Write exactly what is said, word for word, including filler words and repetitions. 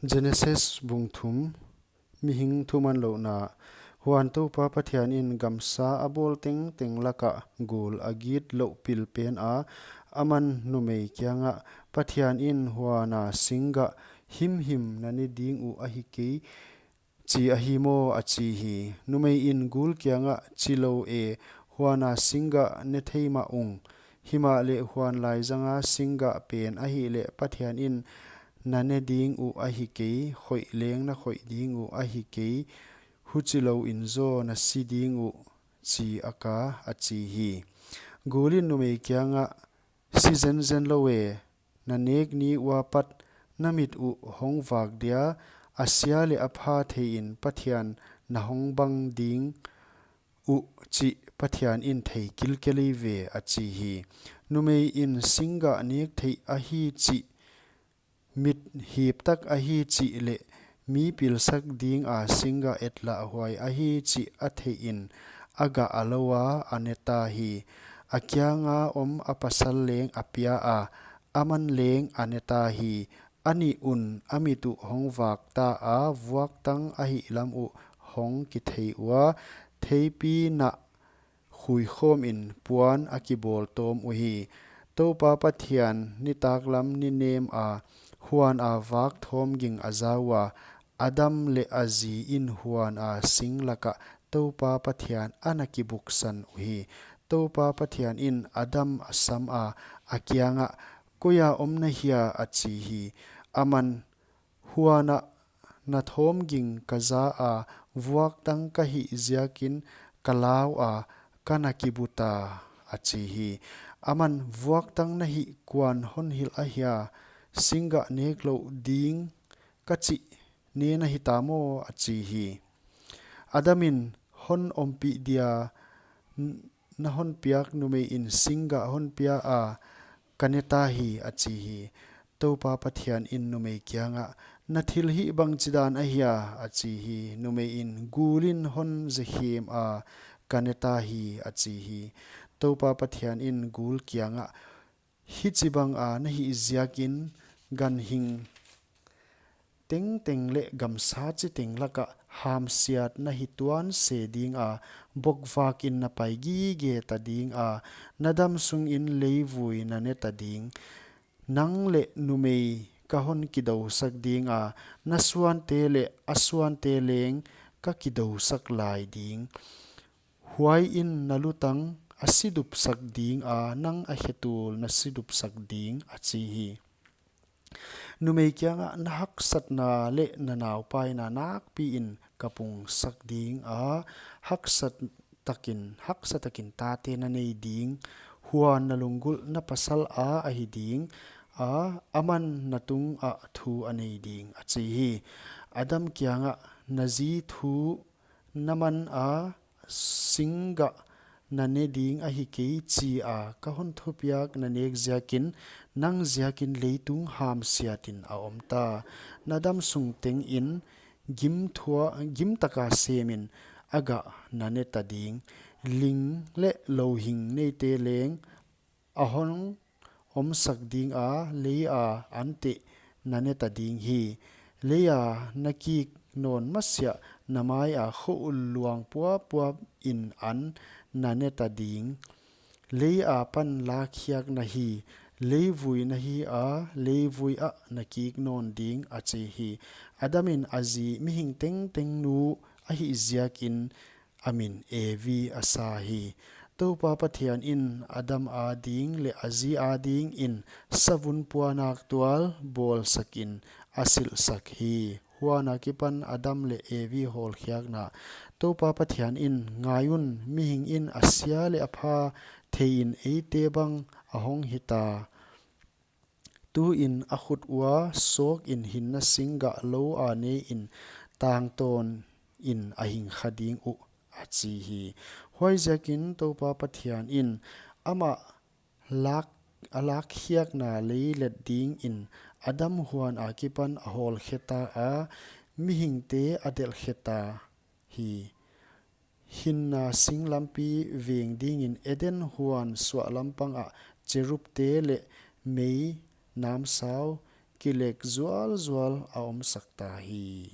Genesis bung thum, mihing thumanlouhna. Huan Toupa Pathian in gamsa a bawl tengteng laka gul a gitlouh pil pen a, aman numei kiangah, Pathian in huana singgah himhim na ne ding uh ahi kei, chi ahi maw, a chi hi. Numei in gul kiangah, Chi lou e, huana singgah ne thei mah ung. Himahleh huan laizanga singgah pen ahihleh Pathian in na ne ding uh ahi kei, khoih leng na khoih ding uh ahi kei, huchi lou in zaw na si ding uh, chi a ka, a chi hi. Gul in numei kiangah, Si zenzen lou e, na nek ni ua pat na mit uh hong vak dia, a sia leh a pha thei in Pathian na hong bang ding uh chih Pathian in thei kilkel ei ve, a chi hi. Numei in singgah nek theih ahi chih, mit hip tak ahi chih leh mi pilsak dinga singgah etlahhuai ahi chih a theih in a gah a lou a, a ne ta hi. A kianga om a pasal leng a pia a, aman leng a ne ta hi. A nih un a mit uh hong vak ta a, vuaktang ahih lam uh hong kithei ua, theipi nah khuikhawm in puan a kibawl tawm uhi. Toupa Pathian nitaklam ni nem a, huan a vak thawm ging a za ua, Adam leh a zi in huana sing lakah Toupa Pathian ana kibuksan uhi. Toupa Pathian in Adam a sam a, a kiangah, Koia om na hia? a chi hi. Aman, Huana na thawm ging ka za a, vuaktang ka hih ziakin ka lau a, ka na kibu ta, a chi hi. Aman, Vuaktang na hih kuan hon hilh ahia? Singgah nek louh ding ka chih ne na hi ta maw? a chi hi. Adam in, Hon ompih dia, n-, na hon piak numei in singgah hon pia a, ka ne ta hi, a chi hi. Toupa Pathian in numei kiangah, Na thilhih bangchidan ahia? a chi hi. Numei in, Gul in hon zekhem a, ka ne ta hi, a chi hi. Toupa Pathian in gul kiangah, Hichibang a na hih ziakin ganhing tengteng leh gamsa chiteng lakah hamsiat na hi tuan se ding a, bokvak in na pai gige ta ding a, na dam sungin leivui na ne ta ding. Nang leh numei ka hon kidousak ding a, na suante leh a suante leng ka kidousak lai ding. Huai in na lutang a sidupsak ding a, nang a khetul na sidupsak ding, a chi hi. Numei kiangah, Na haksatna leh na naupaina nakpi in ka pungsak ding a, haksat takin, haksa takin tate na nei ding. Huan na lunggulh na pasal a ahi ding a, aman na tungah thu a nei ding, a chi hi. Adam kiangah, Na zi thu na man a, singgah na ne ding ahi kei chi a ka hon thupiak na nek ziakin, nang ziakin leitung hamsiat in a om ta. Na dam sung tengin gim thua, gim taka sem in a gah na ne ta ding. Ling leh louhing neite leng a hon omsak ding a, lei a anteh na ne ta ding hi. Lei a na kik nawn masiah na mai a khua luang puapua in an na ne ta ding. Lei a pan lakkhiak na hi, leivui na hi a, leivui ah na kik nawn ding, a chi hi. Adam in a zi mihing tengteng nu ahih ziakin a min Evi a sa hi. Toupa Pathian in Adam ading leh a zi adingin savun puannak tual bawlsak in a silhsak hi. Huan a kipan Adam leh Evi hawlkhiakna. Toupa Pathian in, Ngai un, mihing in a sia leh a pha thei in eite bang a hong hita. Tu in a khut ua sawk in hinna singgah lou a ne in tangtawn in a hing kha ding uh, a chi hi. Huaiziakin Toupa Pathian in amah lak, a lakkhiakna lei let dingin Adam huan a kipan a hawlkhe ta a, mihingte a delhkhe ta hi. Hinna singlampi veng dingin Eden huan suahlam pangah cherubte leh mei namsau kilek zualzual a omsak ta hi.